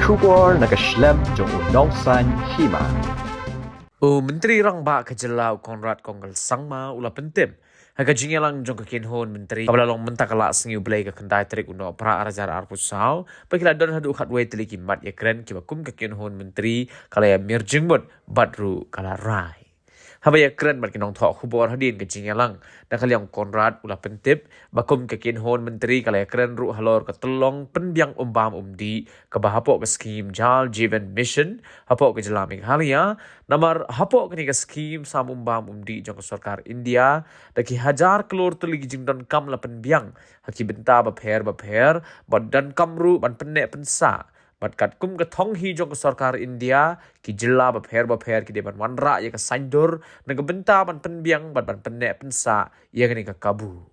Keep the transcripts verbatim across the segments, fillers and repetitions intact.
Khubor na ka shlem jong u nongsaiñ hima. U Myntri Rangbah ka jylla u Conrad Kongkal Sangma u la pyntip ha ka jingïalang jong ka kynhun myntri kaba la long mynta ka la sngi u Blei ka khyndai tarik u Nohprah ar hajar arphew saw ba ki la don haduh khatwei tylli ki mat ïakren kiba kum ka kynhun myntri ka la ïamir jingmut bad ruh ka la rai. Haba ïakren bad ki nongthoh khubor hadien ka jingïalang, na ka liang Conrad u la pyntip ba kum ka kynhun myntri ka la ïakren ruh halor ka tyllong pynbiang um bam um dih kaba hapoh ka skhim Jal Jeevan Mission hapoh ka jylla Meghalaya. Namar hapoh kane ka skhim sam um bam um dih jong ka sorkar India, da ki hajar klur tylli ki jingdonkam la pynbiang ha ki bynta bapher bapher, bad donkam ruh ban pynneh pynsah. Bad katkum ka thong hi jong ka sorkar India, ki jylla bapher bapher ki dei ban wanrah ïa ka saiñdur na ka bynta ban pynbiang bad ban pynneh pynsah ïa kane ka kabu.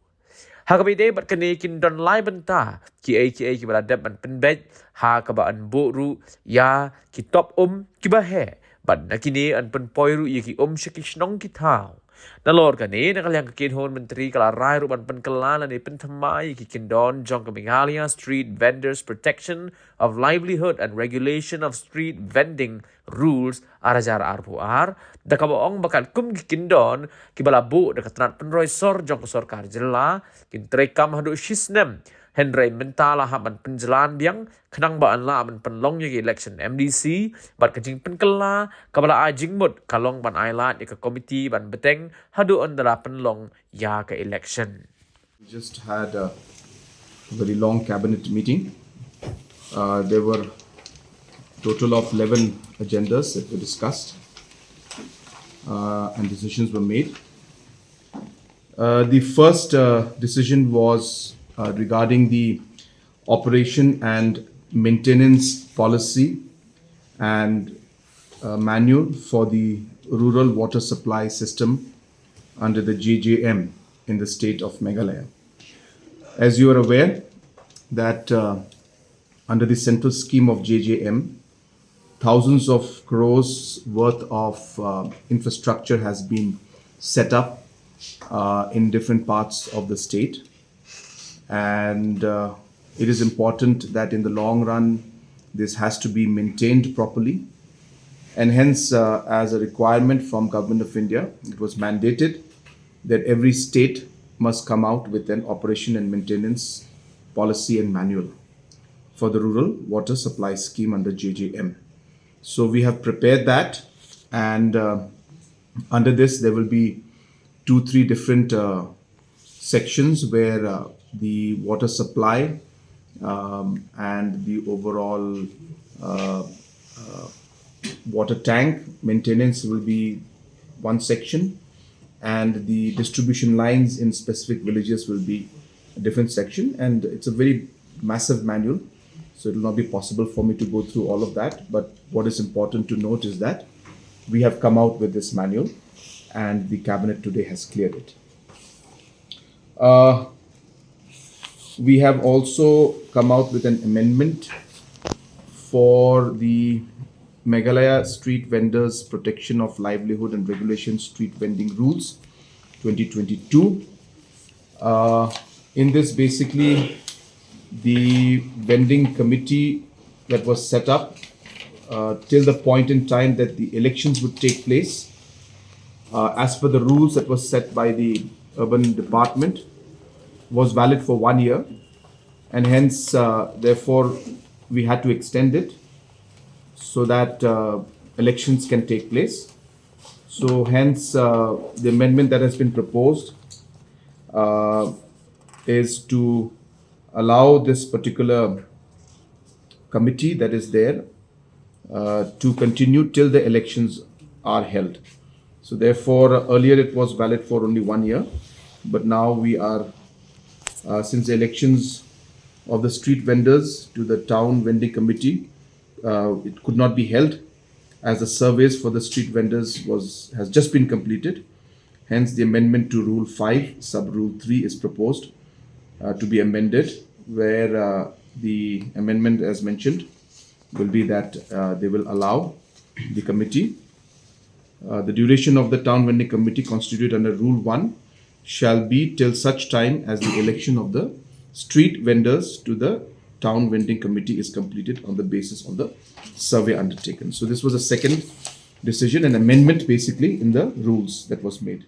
Ha kaba ïadei bad kane, kin don lai bynta kiei kiei kiba la dep ban pynbeit, ha kaba yn buh ruh ïa ki top um kiba heh, bad na kine yn pynpoi ruh ïa ki um sha ki shnong ki thaw. Nalor kane, na ka liang ka kynhun myntri ka la rai ruh ban pynkylla lane pynthymmai ïa ki kyndon jong ka Meghalaya Street Vendors Protection of Livelihood and Regulation of Street Vending Rules ar hajar arphew ar, da kaba ong ba katkum ki kyndon kiba la buh da ka tnat pynroi sor jong ka sorkar jylla, kin treikam haduh shisnem. Hynrei mynta la hap ban pynjlan biang khnang ba yn lah ban pynlong ïa ka election M D C, bad ka jingpynkylla kaba la ai jingmut ka long ban ai lad ïa ka komiti ban bteng haduh ynda la pynlong ïa ka election. We just had a very long cabinet meeting. Uh, there were total of eleven agendas that were discussed, uh, and decisions were made. Uh, the first, uh, decision was, uh, regarding the operation and maintenance policy and, uh, manual for the rural water supply system under the J J M in the state of Meghalaya. As you are aware that, uh, under the central scheme of J J M, thousands of crores worth of, uh, infrastructure has been set up, uh, in different parts of the state. And, uh, it is important that in the long run, this has to be maintained properly. And hence, uh, as a requirement from Government of India, it was mandated that every state must come out with an operation and maintenance policy and manual for the rural water supply scheme under J J M. So we have prepared that, and, uh, under this, there will be two, three different, uh, sections where, uh, the water supply, um, and the overall, uh, uh, water tank maintenance will be one section, and the distribution lines in specific villages will be a different section. And it's a very massive manual, so it will not be possible for me to go through all of that. But what is important to note is that we have come out with this manual, and the cabinet today has cleared it. Uh, we have also come out with an amendment for the Meghalaya Street Vendors Protection of Livelihood and Regulation Street Vending Rules twenty twenty-two. Uh, in this, basically, the vending committee that was set up, uh, till the point in time that the elections would take place, uh, as per the rules that was set by the urban department, was valid for one year, and hence, uh, therefore, we had to extend it so that, uh, elections can take place. So hence, uh, the amendment that has been proposed, uh, is to allow this particular committee that is there, uh, to continue till the elections are held. So therefore, uh, earlier it was valid for only one year, but now we are, uh, since the elections of the street vendors to the town vending committee, uh, it could not be held, as the surveys for the street vendors was, has just been completed. Hence, the amendment to Rule five, Sub Rule three is proposed, uh, to be amended, where, uh, the amendment, as mentioned, will be that, uh, they will allow the committee. Uh, the duration of the town vending committee constituted under Rule one shall be till such time as the election of the street vendors to the town vending committee is completed on the basis of the survey undertaken. So this was a second decision, an amendment basically in the rules that was made.